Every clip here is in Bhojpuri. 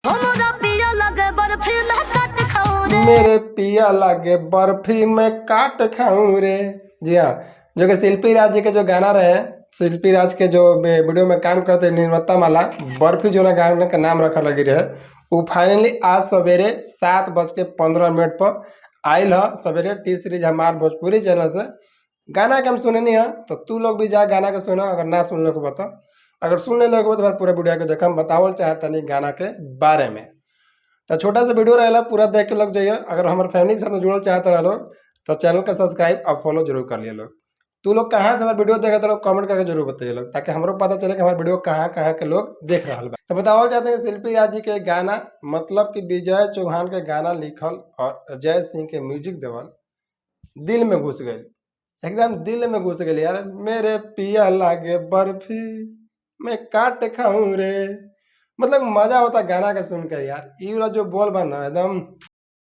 हमरा पिया लगे बर्फी में काट खाऊं रे। मेरे पिया लागे बर्फी में काट खाऊं रे। जी हाँ, जो कि शिल्पी राज जी के जो गाना रहे, शिल्पी राज के जो वीडियो में काम करते निर्माता माला बर्फी जो ना गाना के नाम रखा लगी रहे, वो फाइनली आज सवेरे 7:15 पर आयल है सवेरे टी सीरीज हमार भोजपुरी चैनल से। गाना के हम सुननी है, तो तू लोग भी जा गाना के सुना। अगर ना सुन लो बता, अगर सुन ले लोग तो पूरा वीडियो के देखम, बतावल चाहतनी गाना के बारे में। तो छोटा सा वीडियो रहेला, पूरा देख के लग जाइए। अगर हमारे फैमिली के साथ जुड़ल चाहते रह लोग तो चैनल का सब्सक्राइब और फॉलो जरूर कर लिया लोग। तू लोग कहाँ से हमारे वीडियो देखते लोग, कमेंट करके जरूर बताइए लोग, ताकि हमरो पता चले कि हमारे वीडियो कहाँ कहाँ के लोग देख रहा बा। तो बतावल चाहते हैं कि शिल्पी राज जी के गाना, मतलब कि विजय चौहान के गाना लिखल और अजय सिंह के म्यूजिक देवल, दिल में घुस गई, एकदम दिल में घुस गई यार। मेरे पिया लागे बर्फी मैं काट खाऊं रे, मतलब मजा होता गाना के सुनकर यार। ये वाला जो बोल बा ना, एकदम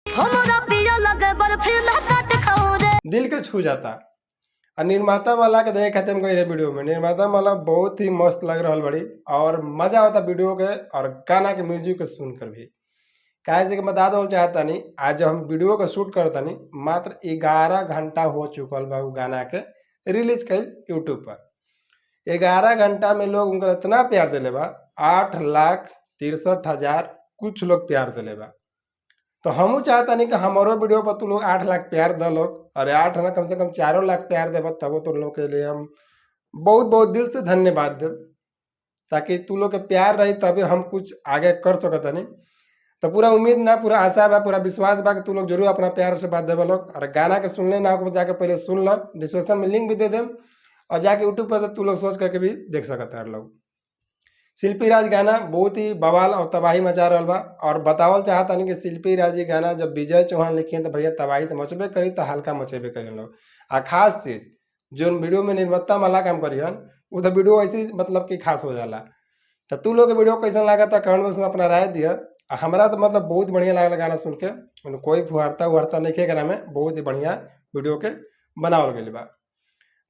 हमरा पिया लगे बर्फी में काट खाऊं रे। दिल के छू जाता। और निर्माता वाला के देखे खातिर हम गए रहे वीडियो में, निर्माता वाला बहुत ही मस्त लग रहा बड़ी और मजा होता वीडियो के और गाना के म्यूजिक के सुनकर भी। काहे से कि बता दो चाहता नहीं, आज जब हम वीडियो के शूट करता नहीं, मात्र 11 घंटा हो चुकल बा उ गाना के रिलीज कल यूट्यूब पर। 11 घंटा में लोग उनका इतना प्यार दिले बा, 8,63,000 कुछ लोग प्यार दिले बा। तो हमू चाहता नहीं कि हमारो वीडियो पर तू लोग 8 लाख प्यार द लोग। अरे आठ ना, कम से कम 4 लाख प्यार देब, तबो तो लोग के लिए हम बहुत बहुत दिल से धन्यवाद देब, ताकि तू लोग के प्यार रही तभी हम कुछ आगे कर सकत नहीं। तो पूरा उम्मीद ना, पूरा आशा बा, पूरा विश्वास बा कि तू लोग जरूर अपना प्यार से बात देबे लोग। और गाना के सुनले ना हो, जाके पहले सुन लो, डिस्क्रिप्शन में लिंक भी they them और जाके यूट्यूब पर तो तू लोग सर्च करके भी देख सकत है लोग। शिल्पी राज गाना बहुत ही बवाल और तबाही मचा रहल बा। और बतावल चाहतानी कि शिल्पी राज जी गाना जब विजय चौहान लिखी तो भैया तबाही तो मचबे करी, तो हल्का मचेबे करी लोग। आ खास चीज, जो वीडियो में निर्माता माला काम करिहन, उ तो वीडियो ऐसे ही मतलब कि खास हो जाला। तो तू लोग के वीडियो कैसन लागता, कमेंट बॉक्स में अपना राय दिया। आ हमरा तो मतलब बहुत बढ़िया लागल गाना सुन के। ओने कोई फुहारता उहारता नहीं के गाना में, बहुत ही बढ़िया वीडियो के बनावल गइल बा।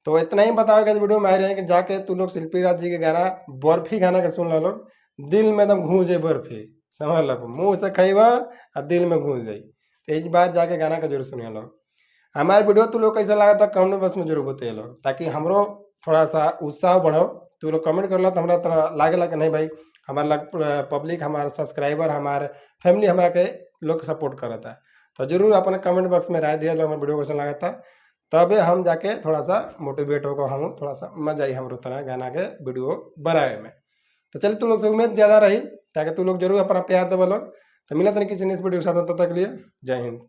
तो इतना ही बतावे के वीडियो में आए रहे कि जाके तू लोग शिल्पी राज जी के गाना बर्फी गाना के सुन ला लोग, दिल में एकदम घुस जाए बर्फी, समझ लो, मुंह से खइबा आ दिल में घुस जाई। तो एक बार जाके गाना के जरूर सुनिए लोग। हमारे वीडियो तू लोग कैसा लगा था, कमेंट बॉक्स में जरूर बताइए लोग, ताकि हमरो थोड़ा सा उत्साह बढ़ो। तू लोग कमेंट करला तो हमरा थोड़ा लागेला कि नहीं भाई, हमारा लग पब्लिक, हमारा सब्सक्राइबर, हमारे फैमिली हमारा के लोग सपोर्ट करता है। तो जरूर अपने कमेंट बॉक्स में राय दिया लोग, हमारे वीडियो कैसा लगा था, तबे हम जाके थोड़ा सा मोटिवेट होकर हम थोड़ा सा मजा आई हमरो तरह गाना के वीडियो बनावे में। तो चलिए, तू लोग से उम्मीद ज़्यादा रही, ताकि तू लोग जरूर अपना प्यार देबो लोग। तो मिला तनी किसी नेक्स्ट वीडियो के साथ, तब तक के लिए जय हिंद।